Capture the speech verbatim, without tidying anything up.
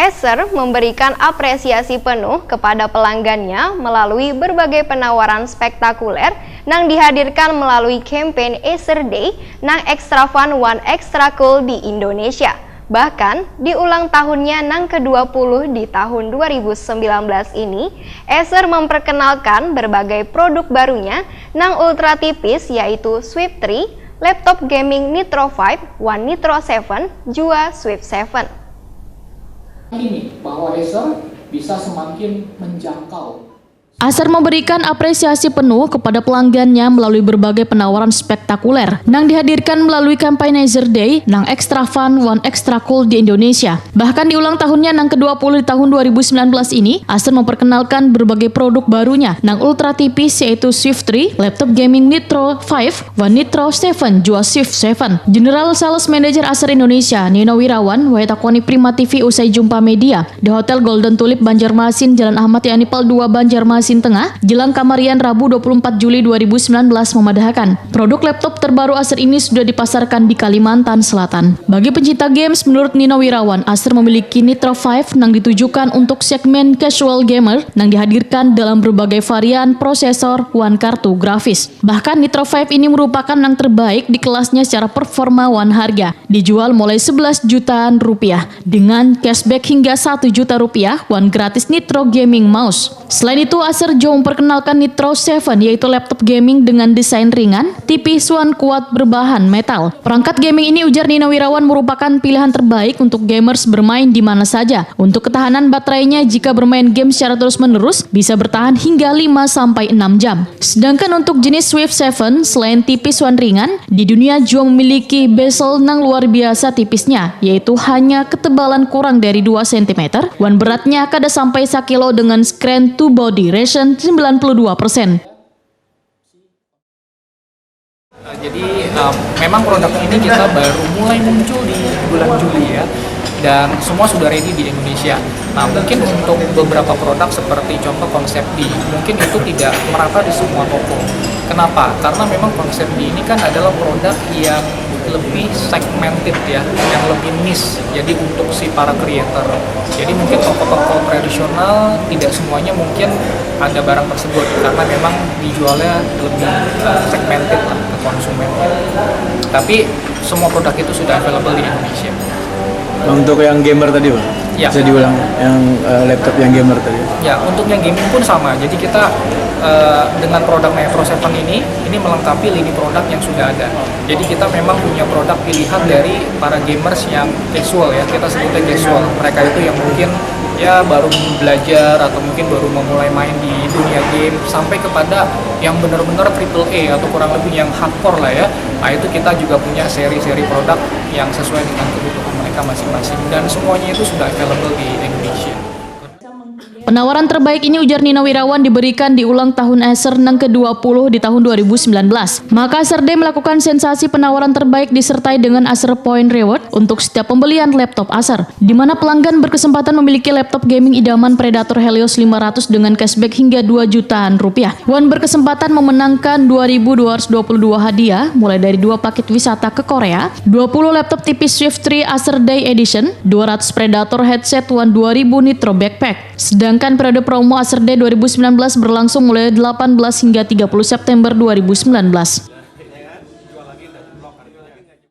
Acer memberikan apresiasi penuh kepada pelanggannya melalui berbagai penawaran spektakuler nang dihadirkan melalui campaign Acer Day nang extra fun wan extra cool di Indonesia. Bahkan, di ulang tahunnya nang kedua puluh di tahun dua ribu sembilan belas ini, Acer memperkenalkan berbagai produk barunya nang ultra tipis, yaitu Swift three, laptop gaming Nitro five, wan Nitro seven, jua Swift seven. Ini bahwa Acer bisa semakin menjangkau. Acer memberikan apresiasi penuh kepada pelanggannya melalui berbagai penawaran spektakuler nang dihadirkan melalui kampanye Acer Day nang extra fun wan extra cool di Indonesia. Bahkan di ulang tahunnya nang kedua puluh di tahun dua ribu sembilan belas ini, Acer memperkenalkan berbagai produk barunya nang ultra tipis, yaitu Swift three, laptop gaming Nitro five, wan Nitro seven, jua Swift seven. General Sales Manager Acer Indonesia, Nino Wirawan, wayah takoni Prima T V usai jumpa media di Hotel Golden Tulip Banjarmasin, Jalan Ahmad Yani Pal dua, Banjarmasin Tengah, jelang kamarian Rabu dua puluh empat Juli dua ribu sembilan belas memadahakan, produk laptop terbaru Acer ini sudah dipasarkan di Kalimantan Selatan. Bagi pencinta games, menurut Nino Wirawan, Acer memiliki Nitro five nang ditujukan untuk segmen casual gamer nang dihadirkan dalam berbagai varian prosesor wan kartu grafis. Bahkan Nitro five ini merupakan nang terbaik di kelasnya secara performa wan harga. Dijual mulai sebelas jutaan rupiah dengan cashback hingga satu juta rupiah wan gratis Nitro Gaming Mouse. Selain itu, Acer juga memperkenalkan Nitro seven, yaitu laptop gaming dengan desain ringan, tipis wan kuat berbahan metal. Perangkat gaming ini, ujar Nino Wirawan, merupakan pilihan terbaik untuk gamers bermain di mana saja. Untuk ketahanan baterainya, jika bermain game secara terus-menerus, bisa bertahan hingga lima sampai enam jam. Sedangkan untuk jenis Swift seven, selain tipis wan ringan, di dunia juga memiliki bezel nang luar biasa tipisnya, yaitu hanya ketebalan kurang dari dua sentimeter, wan beratnya kada sampai sakilo dengan screen to body ratio sembilan puluh dua persen. Eh, Jadi um, memang produk ini kita baru mulai muncul di bulan Juli ya, dan semua sudah ready di Indonesia. Nah, mungkin untuk beberapa produk seperti contoh konsep D, mungkin itu tidak merata di semua toko. Kenapa? Karena memang konsep D ini kan adalah produk yang lebih segmented ya, yang lebih niche. Jadi untuk si para creator. Jadi mungkin toko-toko tradisional tidak semuanya mungkin ada barang tersebut karena memang dijualnya lebih uh, segmented lah ke konsumen. Tapi semua produk itu sudah available di Indonesia. Untuk yang gamer tadi, Pak? Ya. Bisa diulang yang uh, laptop yang gamer tadi. Ya, untuk yang gaming pun sama. Jadi kita uh, dengan produk Nitro seven ini, ini melengkapi lini produk yang sudah ada. Jadi kita memang punya produk pilihan dari para gamers yang casual ya, kita sebutnya casual. Mereka itu yang mungkin ya baru belajar atau mungkin baru memulai main di dunia game, sampai kepada yang benar-benar triple A atau kurang lebih yang hardcore lah ya. Nah, itu kita juga punya seri-seri produk yang sesuai dengan kebutuhan mereka masing-masing, dan semuanya itu sudah available di Indonesia. Penawaran terbaik ini, ujar Nino Wirawan, diberikan di ulang tahun Acer nang kedua puluh di tahun dua ribu sembilan belas. Maka Acer Day melakukan sensasi penawaran terbaik disertai dengan Acer Point Reward untuk setiap pembelian laptop Acer, di mana pelanggan berkesempatan memiliki laptop gaming idaman Predator Helios lima ratus dengan cashback hingga dua jutaan rupiah, wan berkesempatan memenangkan dua ribu dua ratus dua puluh dua hadiah, mulai dari dua paket wisata ke Korea, dua puluh laptop tipis Swift three Acer Day Edition, dua ratus Predator headset, wan dua ribu Nitro Backpack. Sedangkan periode promo Acer Day dua ribu sembilan belas berlangsung mulai delapan belas hingga tiga puluh September dua ribu sembilan belas.